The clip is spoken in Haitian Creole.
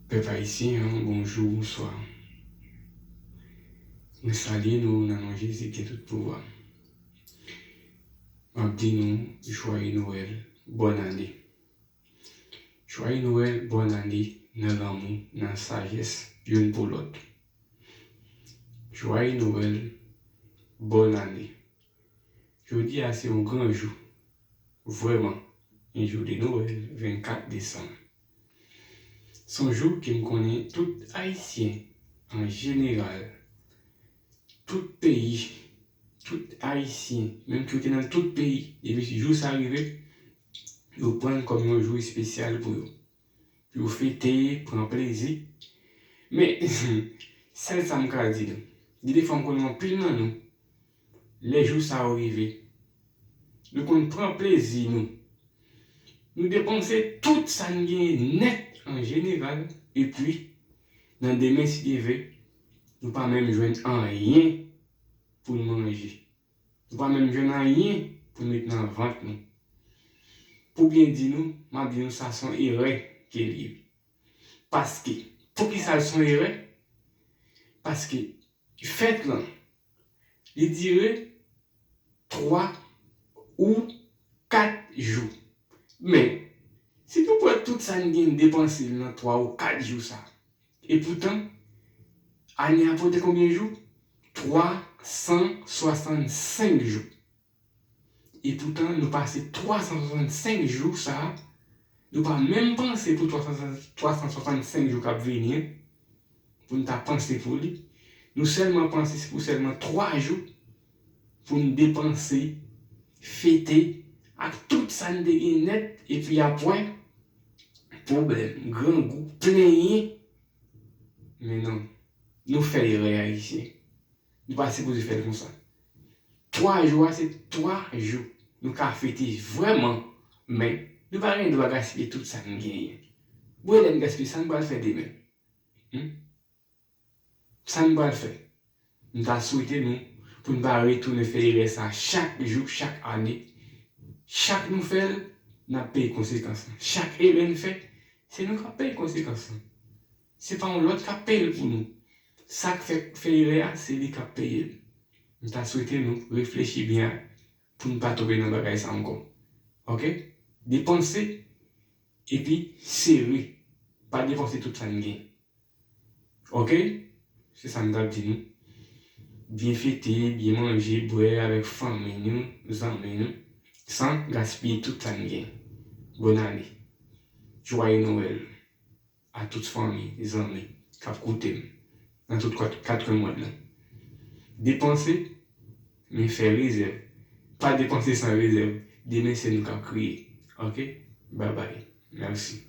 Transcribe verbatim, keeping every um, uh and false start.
Pèp ayisyen an, bonjou, bonswa. Mwen salye nou nan non Jezi ki gen tout pouvwa. M ap di nou, Jwaye Nwèl, bòn ane. Jwaye Nwèl, bòn ane, nan lanmou, nan sajès, youn pou lòt. Jwaye Nwèl, bòn ane. Jodi a se yon gran jou. Vrèman, yon jou de Nwèl, vennkat desanm. Se yon jou ke m konnen tout Ayisyen, an jeneral, tout peyi, tout Ayisyen, menm ki yo te nan tout peyi, depi jou sa rive, yo pran l kòm yon jou espesyal pou yo. Pou yo fete, pran plezi. Men, sèl sa m ka di nou, gen de fwa m konnen anpil nan nou, lè jou sa yo rive, nou konn pran plezi nou. Nou depanse tout sa n genyen nèt an jeneral, epi, nan demen si Dye vle, nou pa menm jwenn anyen pou n manje. Nou pa menm jwenn anyen pou n met nan vant nou. Pou byen di nou, m ap di nou sa se yon erè ke l ye. Paske, poukisa l se yon erè? Paske fèt lan, li dire twa ou kat jou. Men, si nou pran tout sa n gen depanse l nan twa ou kat jou sa, epoutan, ane a pote konbyen jou? Twa san swasannsenk jou. Epoutan, nou pase twa san swasannsenk jou sa a, nou pa menm panse pou twa san, twa san swasannsenk jou k ap vini an, pou n ta panse pou li. Nou sèlman panse se pou sèlman twa jou pou n depanse, fete, ak tout sa n te gen nèt, epi apre, pwoblèm, grangou, plenyen. Men non, nou fè erè, Ayisyen. Nou pa sipoze fè l konsa. Twa jou a se twa jou nou ka fete vrèman, men nou pa gen dwa gaspiye tout sa n genyen. Bwè lè n gaspiye, sa n pral fè demen? Hmm? Sa n pral fè? M ta swete nou pou n pa retounen fè erè sa chak jou, chak ane. Chak nou fè l, n ap peye konsekans lan. Chak erè n fè, se nou k ap peye konsekans lan. Se pa yon lòt k ap peye l pou nou. Sa k fè, fè erè a, se li k ap peye l. M ta swete nou reflechi byen pou n pa tonbe nan bagay sa ankò. Oke? Depanse, epi sere. Pa depanse tout sa n gen. Oke? Se sa m t ap di nou. Byen fete, byen manje, bwè avèk fanmi nou, zanmi nou, san gaspiye tout sa n gen. Bòn ane. Jwaye Nwèl a tout fanmi, zanmi k ap koute m nan tout kat, kat kwen mond lan. Depanse, men fè rezèv. Pa depanse san rezèv. Demen se nou k ap kriye. Oke? Babay. Mèsi.